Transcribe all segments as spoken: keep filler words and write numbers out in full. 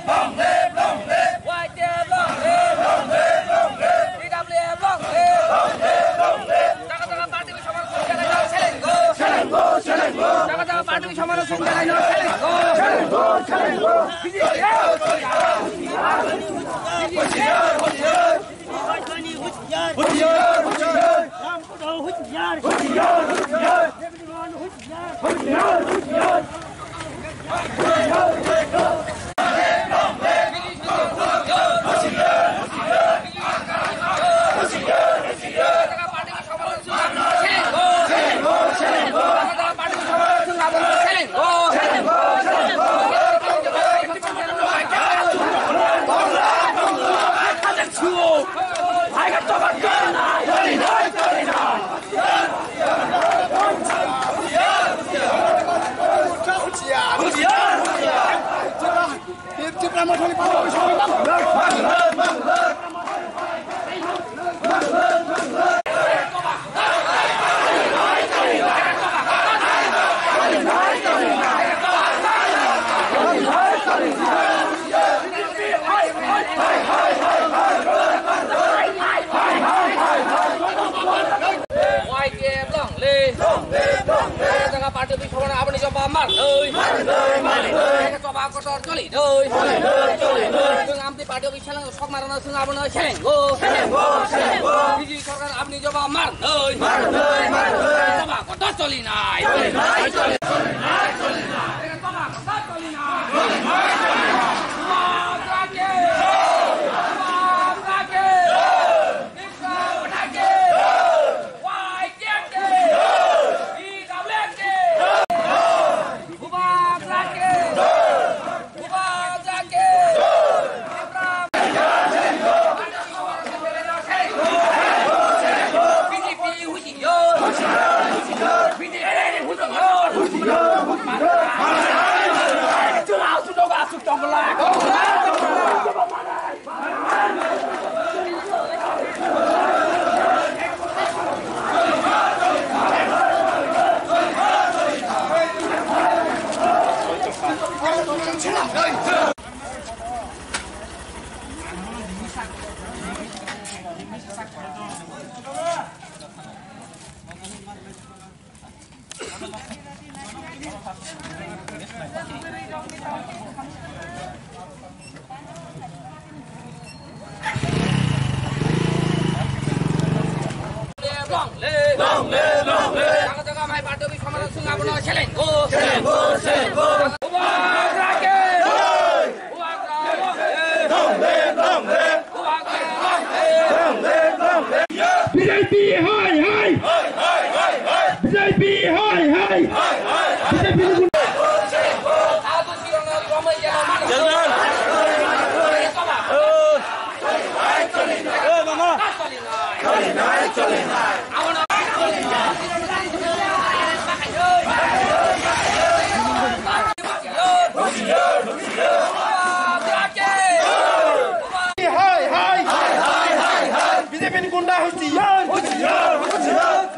Long live, long live. Y T F long live, long live, long live. T W F long live, long live, long live. Jaga jaga party bi somar sung jaga jaga seleng go. Seleng go, seleng go. Jaga jaga party bi somar sung jaga jaga seleng go. Seleng go, seleng go. Y T F long live. Long live, long live. Jaga party office somono aboni jawab mar noi. Mar noi, mar noi. Jaga jawab kotor choli noi. Choli noi, choli noi. Chwng amtwi party office seleng sok marana chwng abono seleng go. Seleng go, seleng go. B J P sorkar aboni jawab mar noi. Mar noi, mar noi. Jawab kotor choli nai. Choli nai, choli nai, choli nai. Jawab kotor choli nai. Choli nai, choli nai. Jawab rake. Jawab rake. Long live! Long live! Long live! Jaga jaga mai party office somono chwng abono seleng go! Seleng go! Seleng go! Bubagra ke! Bubagra long live! Long live! Long live! Bubagra long live! Long live! Long live! B J P hai hai! Hai hai hai hai! B J P hai hai! Hai hai hai! B J P ni Jalan. Eh, mama. Hai, hai, hai, hai, hai, hai. B J P ni gunda husiar, husiar, husiar.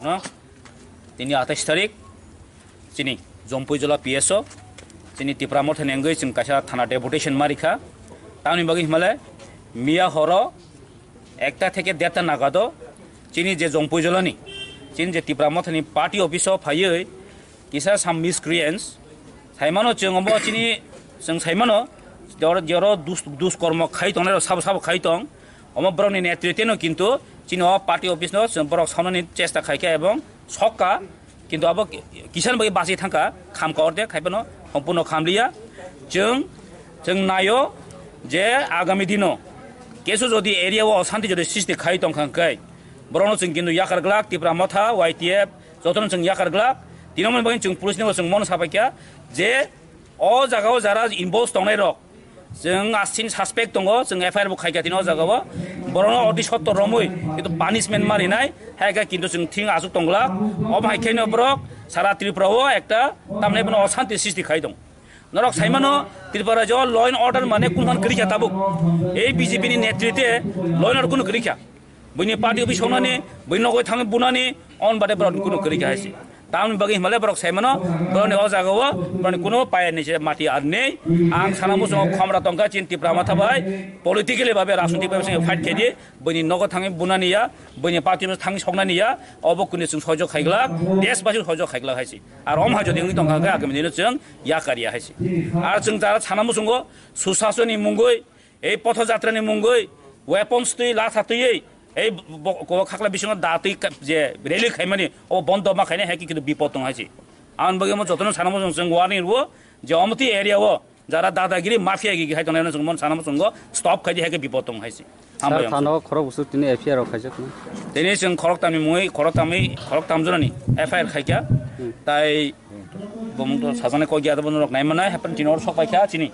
No? Tini atais tarik, chini Jompui Jola P S O, chini Tipra Motha ni wngwi chwng kaisa thana deputation ma rikha. Tamni bagwi himale miya horo ekta theke derta nagado chini je Jompui Jolani, chini je Tipra Mothani party office o phaiwi kisa some miscreants saimano chwng omo chini chwng saimano joro joro dus-, duskormo khai tongnai rok sabo sabo khai tong omo borokni netritwno kintu chini o party office no chwng borok saunani chesta khaikha ebong sokka. Kintu abo ki-, kisan bai basi thangka, khamka orde, khaipano, hompurno khamliya. Chwng, chwng naio je agami dino Kesu jodi area o osanti jodi sristi khai tongkha hwnkhe, borokno chwng kintu yakar glak, Tipra Motha, Y T F, jotono chwng yakar glak. Tini moni bagwi chwng police ni bo chwng mono sapai kha je o jaga o jara involve tongnai rok, chwng aswk suspect tongo, chwng F I R bo khai kha tini o jaga o. Borokno oti sotto romwi kintu punishment ma rinai, hai khe kintu chwng thing aswk tong glak. Obo hai khe no borok sara Tripura o ekta tamni bono osanti sristi khai tong. Norok saimano, Tripura rajyo law and order mane kunhan kwrwi kha tabuk. Ei B J P ni netritwe law and order kunu kwrwi kha. Buini party office songnani, buini nogoi thangwi bunani, on bade borok kunu kwrwi kha haisi. Tamni bagwi himale borok saimano, borokni o jaga o, borokni kuno paya ni se mati ar nei. Ang sana muchungo khomra tongkha chin Tipra Motha bai, politically babe, rajnitik babe se fight khaidi, buini nogo thangwi bunani ya, buini party no thangwi soknani ya, obo kunu chwng sojok khaiglak, desh basi sojok khaiglak haisi. Ar om hai jodi wngwi tongkha hwnkhe agami dino chwng yakar ya hai se. Ar chwng jara sana muchungo Susasoni mungwi, ei Pothojatra ni mungwi, weapons twi latha twiwi, ei bo-, bo-, ko khakla bisingo da twi ka-, je rally khaimani, obo bondo ma khainai hai khe kintu bipod tong hai se. Ang bagwi omo jotono sana muchung chwng warning rwo je omo twi area o jara dadagiri, mafia gigi hai tongnai, chwng mon sana muchungo stop khaidi hai khe bipod tong hai se. Sir, hambai thano khorok busu tini F I R rok khaijak no. Tini chwng khorok tamni mungwi, khorok tamwi, khorok tam jorani F I R khaikha. Hmm. Tai bomung to sajane kok ya, bono rok nai manai, hapan tini or sok paikha chini.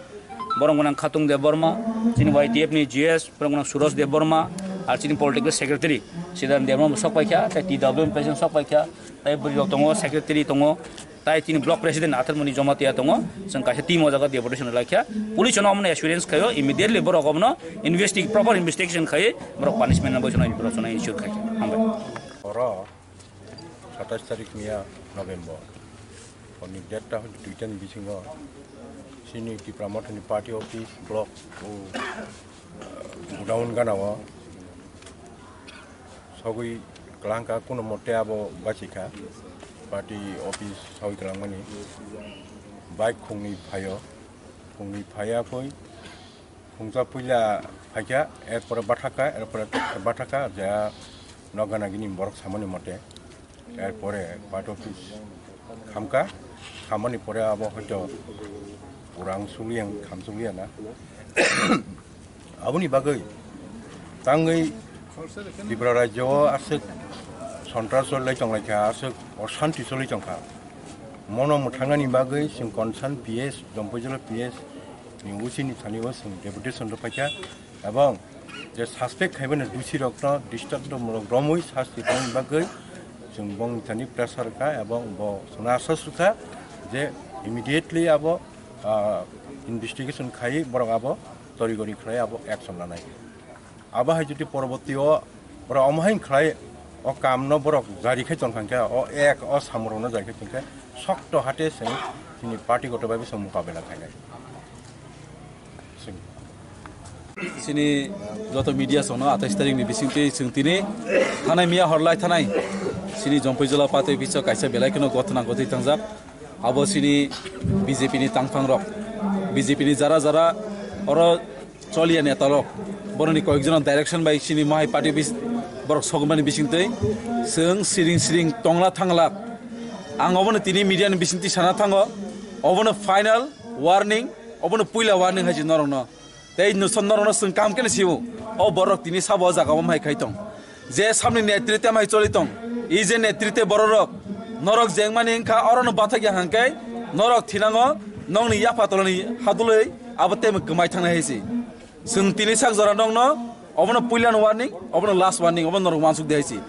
Borong gonang Khatung Debbarma, chini Y T F ni G S, borong gonang Suraj Debbarma, ar chini political secretary Sidan Debbarma sok paikha, tai T W M president sok paikha, tai bwrwi rok tongo, secretary tongo, tai chini block president Atharmoni Jamatia tongo, chwng kaisa team o jaga deputation laikha. Police no omono assurance khaio, immediately borok omono investi-, proper investigation khai borok punishment no boisonai borok sono ensure khai. Hambai. Oro satais tarik miya November. Oni date ta duita ni bisingo sini Tipra Mothani party office block o godown gana o sogwi kwlangkha, kuno mote abo bachikha, party office sogwi kwlangmani. Bike khungni phaio, khungni phaiya koi khungsa puila phaikha, erpore bathakha, erpore bathakha, je nokgana gini borok samani mote. Erpore party office khamkha, khamani pore abo hoito urang suliya, kham suliya na. Aboni bagwi tangwi Tripura rajyo o aswk sontras cholai tonglaikha, aswk oshanti cholai tongkha. Mono mwthangnani bagwi chwng concern P S, Jompuijala P S ni usi ni thani o chwng deputation rwphaikha, ebong je suspect khaibani dusi rokno disturb rok romwi sasti tongni bagwi chwng bongni thani pressure kha, ebong bo chwngno aswk sukha je immediately abo, ah, investigation khai borok abo torigori khlai abo action lanai. Abo hai jodi poroborti o borok omo hai khlai o kam no borok jari khai tongkha khe, o ek o samung rok no jari khai tongkha, sokto hate chwng chini party goto bai bo chwng mukabela khainai. Chini joto media songno atais tarik ni bisingtwi chwng tini thanai miya horlai thanai chini Jompuijala patwi biso kaisa belai kheno gotna gotwi tangjak. Abo chini B J P ni tangphang rok, B J P ni jara jara oro choliya neta rok, boroni koyek jona direction bai chini mohai party bis-, borok sogmani bisingtwi chwng siring siring tongla thangla. Ang obono tini media ni bisingtwi sana thango, obono final warning, obono puila warning hai se norokno. Tei nusong norokno chwng kam khe sio, o borok tini sabo o jaga o mai khai tong. Je samni netrite mai choli tong, i je netrite bororok, norok jengmani wngkha, orono bathakya hangkhe norok thinango nongni yapha tolani hadulwi abo temo kwmai thangnai hai se. Chwng tini sak jora nongno obono puilano warning, obono last warning, obono norok uansuk di hai se.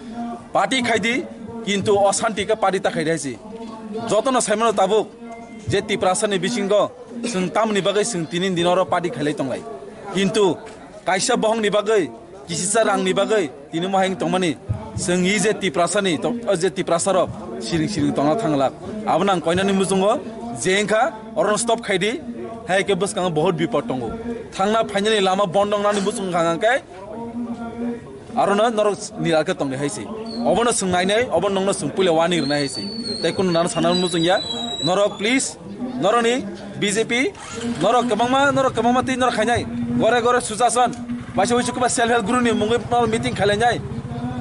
Party khai di, kintu o shanti khe party ta khai di hai se. Jotono saimano tabuk je Tiprasa ni bisingo chwng tamoni bagwi chwng tini dino oro party khailai tonglai. Kintu kaisa bohongni bagwi, kisisa rangni bagwi tini mohai wng tongmani, chwng i je Tiprasani to-, o je Tiprasarok siring siring tongna thanglak. Abono ang koinani muchungo je wngkha orono stop khaidi, hai khe bwskango bahut bipod tongo. Thangna phainani lama bondong nani muchung kha khe, arono norok nira khe tongdi hai se. Obono chwng nainai, obo nongno chwng puila warning rwnai hai se. Tei kunu nano sana muchung ya, norok please, norokni B J P, norok kwbangma, norok kwbangma twi norok khainai. Gore gore Sushashan, baisa uisu kwba self help group ni mungwi meeting khailainai.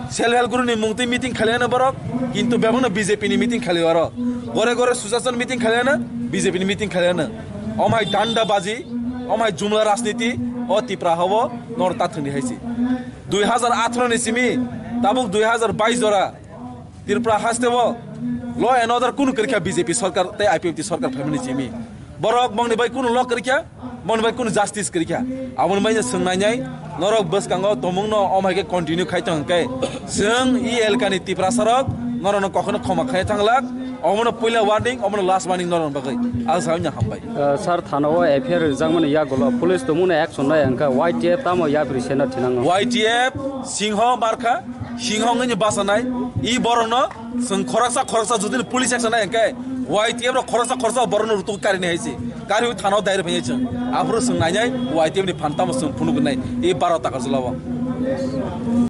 Self help group ni mungtwi meeting khailainai borok, kintu bebakno B J P ni meeting khailai oro. Gore gore Sushashan meeting khailainai, B J P ni meeting khailainai. Omhai danda baji, omhai jumla rajniti, O Tipra hao nor tathwngni hai si. Dui hazar atharo ni simi tabuk dui hazar bais jora Tripura haste o law and order kunu kwrwikha B J P sarkar tei I P F T sarkar phaimani simi. Borok bongni bai kunu law kwrwikha, bongni bai kunu justice kwrwikha. Aboni bai swng nainai norok bwskango tomungno omhai khe continue khai tong khe swng e elkani Tiprasarok norokno kokhono khoma khai thanglak. Omono puila warning, omono last warning norokni bagwi. Ang sawi hambai. Sir, thana o F I R rijak mani yagulo police tumung na action nai angka Y T F tamo yapri sena thinang. Y T F singho barkha, singho ngini basa nai. I borokno sing khoroksa khoroksa judin police action nai angkai Y T F rok khoroksa khoroksa borokno rutuk kari nai haisi. Kari thana o dair phai chwng. Aphuru sing nai nai Y T F ni phan tamo sing phunuk nai. I baro takar jula o.